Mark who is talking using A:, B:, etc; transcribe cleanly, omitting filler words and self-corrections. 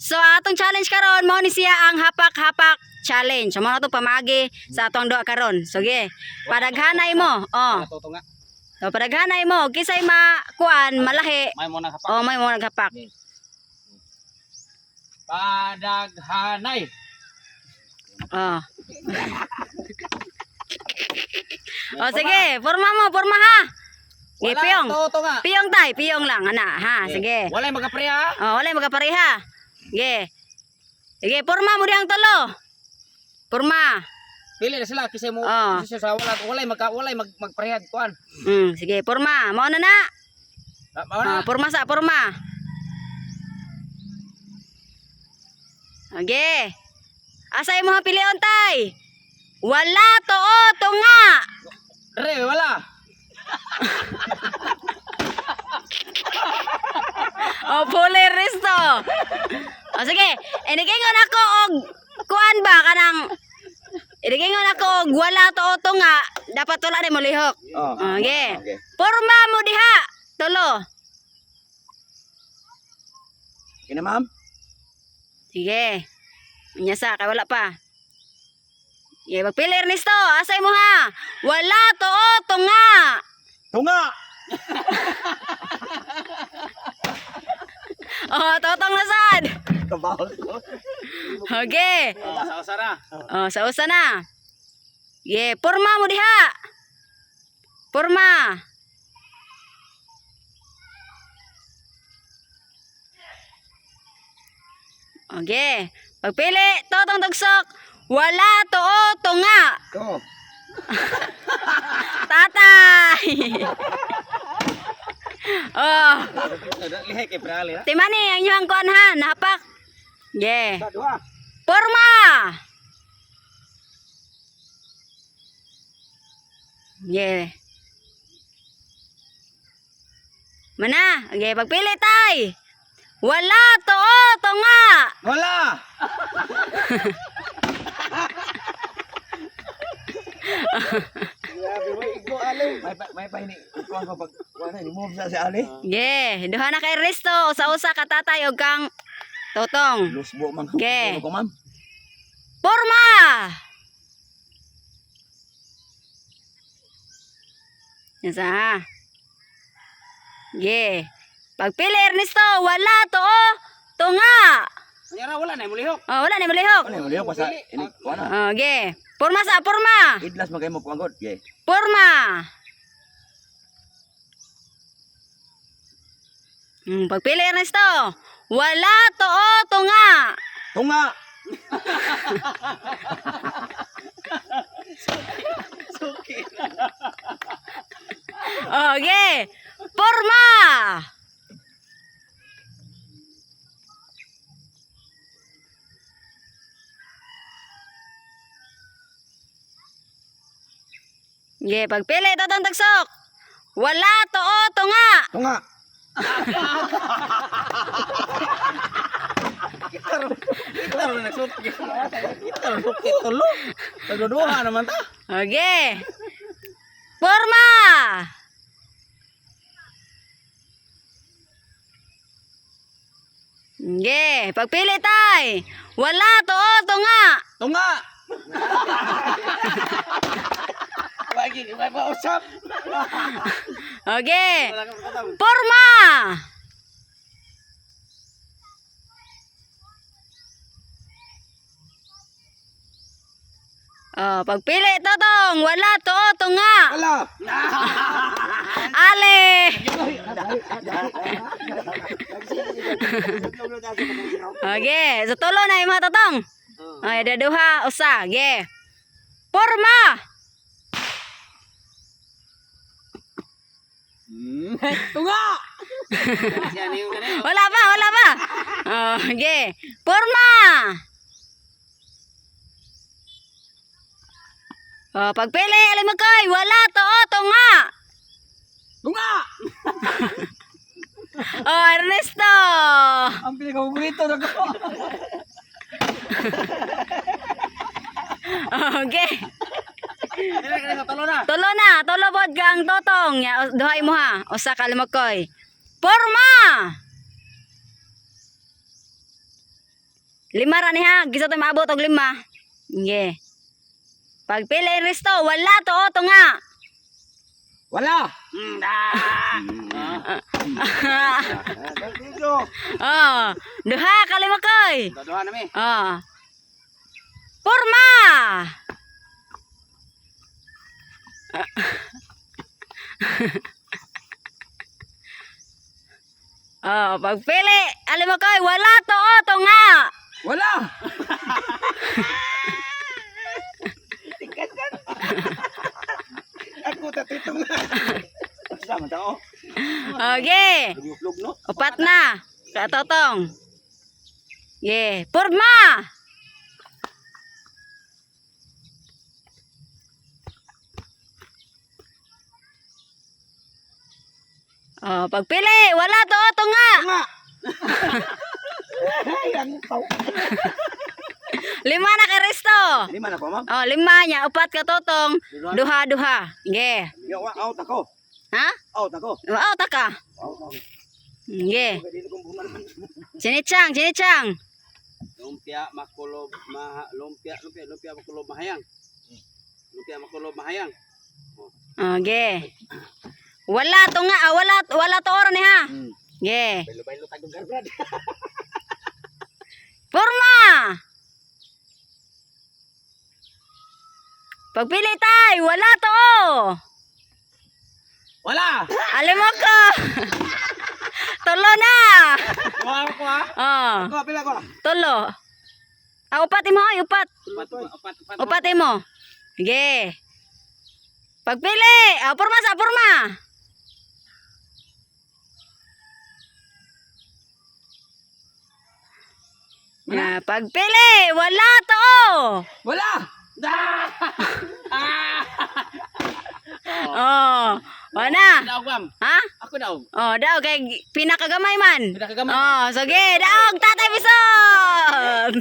A: So atong challenge karon mao ni siya ang hapak-hapak challenge. So mao na to pamagi sa atong duha karon. So ge, padaghanay mo. Oh.
B: Toto nga.
A: So padaghanay mo kisay makuan malahi.
B: May mo nang hapak.
A: Oh, may mo naghapak.
B: Padaghanay.
A: Oh. Oh sige, porma mo, porma ha. Ge,
B: Wala
A: piyong.
B: toto nga.
A: Piyong tay, piyong lang ana ha. Sige.
B: Walay magapreha.
A: Oh, wala magapareha. Sige. Sige, porma mo dihang tulo. Porma.
B: Pili na sila kisay mo.
A: Ah.
B: Kisay sa wala walay magka walay mag magparehag kuan.
A: Sige, porma. Mao na na.
B: Ah, mao na.
A: Oh, porma sa porma. Okay. Asa imong pilion tay? Wala to o tunga.
B: Re wala.
A: O puli resto. O sige, inigingon ako og kuan ba kanang inigingon ako og wala to o tunga, dapat wala na mo lihok.
C: Oh.
A: Okay.
C: Okay.
A: Porma mo diha. Tulo.
C: Okay na, ma'am?
A: Sige. Unya sa kay wala pa. Sige, magpili Ernesto. Asay mo ha. Wala to o tunga.
C: Tunga!
A: Oh, totong na sad.
C: Kabaho ko.
A: Okay.
B: Oh, sa usa na.
A: Oh, sa usa na. Sige, porma mo diha. Porma. Okay. Pagpili, totong tugsok. Wala to o tunga.
C: To.
A: Tatay! Oh,
B: Lihay kay preali ha.
A: timani ang inyong kuan ha, nahapak. Yeah.
C: Sa duha.
A: Porma! Yeah. Mana, okay, pagpili tay. Wala to o tunga.
B: Wala.
C: Grabe, may igbo ali. May pa ini. Kuan ko pag kuan na ni move sa si Ali.
A: Yeah, duha na kay Ernesto, usa-usa ka tatay og kang Totong.
C: Lusbo man
A: Okay.
C: ko, ma'am.
A: Porma! Yan sa ha. Yeah. Pagpili, Ernesto, wala to o tunga.
B: Unya ra wala na mulihok.
A: Oh, wala na malihok.
C: Ano yung pa sa ini kuan na.
A: Oh, okay. Porma sa, porma.
C: Idlas man kay mo kuan god. Okay.
A: Porma. Pagpili, Ernesto, wala to o tunga.
C: Tunga.
A: Okay. Porma. Yeah, pagpili, totong tagsok. Wala to o tunga.
C: Tunga.
B: Kita ro nagsuki. Kita ro suki tulo. Tagduha naman ta.
A: Okay. Porma. Okay, pagpili tay. Wala to o tunga.
B: Tunga. Lagi may pausap.
A: Okay.
B: Wala kang katang.
A: Porma! Oh, pagpili, Totong, wala to, tunga.
C: Wala.
A: Ale! Okay, so tulo na yung mga Totong. Ay, ada duha, usa, okay. Porma!
B: Tunga. Yan yung kanina.
A: Wala pa, wala pa. Oh, okay. Porma! Oh, pagpili, alam mo koy, wala to, tunga.
B: Tunga.
A: Oh, Ernesto.
B: Ang pinakapaborito na ko.
A: Okay.
B: Dili ka sa tulo na.
A: Tulo na, tulo pod kang totong. Ya, duha imo ha. Usa ka limokoy. Porma! Lima ra ni ha, gisa to maabot og lima. Sige. Pagpili Risto, wala to to nga.
B: Wala.
A: Oh, duha kalima koy.
B: Duha na mi.
A: Oh. Porma. Oh, pagpili, alam mo koy, wala to to nga.
B: Wala.
C: Ako tatitong na.
B: Sama tao.
A: Okay.
B: Luglog no.
A: Upat na. Katotong. Yeah. Porma! Oh, pagpili, wala to to nga.
C: Nga. Ay, ang pau.
A: Lima na kay Risto.
B: Lima na ko, ma'am.
A: Oh, lima niya, upat ka totong, duha duha. Yeah.
B: Yo, out ako.
A: Ha?
B: Out ako.
A: Out ka.
B: Out ako.
A: Yeah.
B: Dili kong buman.
A: Chinichang, chinichang.
B: Lumpia makulob maha lumpia lumpia lumpia makulob mahayang. Lumpia makulob mahayang.
A: Okay. Wala to nga, ah, wala wala to oro ni ha. Yeah.
B: Baylo-baylo tagong garbrad.
A: Porma! Pagpili tay, wala to. Oh.
B: Wala.
A: Alam mo ko. Tulo na.
B: Kuha ko ha.
A: Oh,
B: Ko pila ko.
A: tulo. Ah, upat imo, ay, upat.
B: Upat upat upat.
A: Upat imo. Sige. Pagpili, ah, porma sa porma. Na, pagpili, wala to. Oh.
B: Wala.
A: Oh, wala.
B: Daog ma'am.
A: Ha?
B: Ako daog.
A: Oh, daog kay pinakagamay man.
B: Pinakagamay.
A: Oh, sige, daog tatay bison.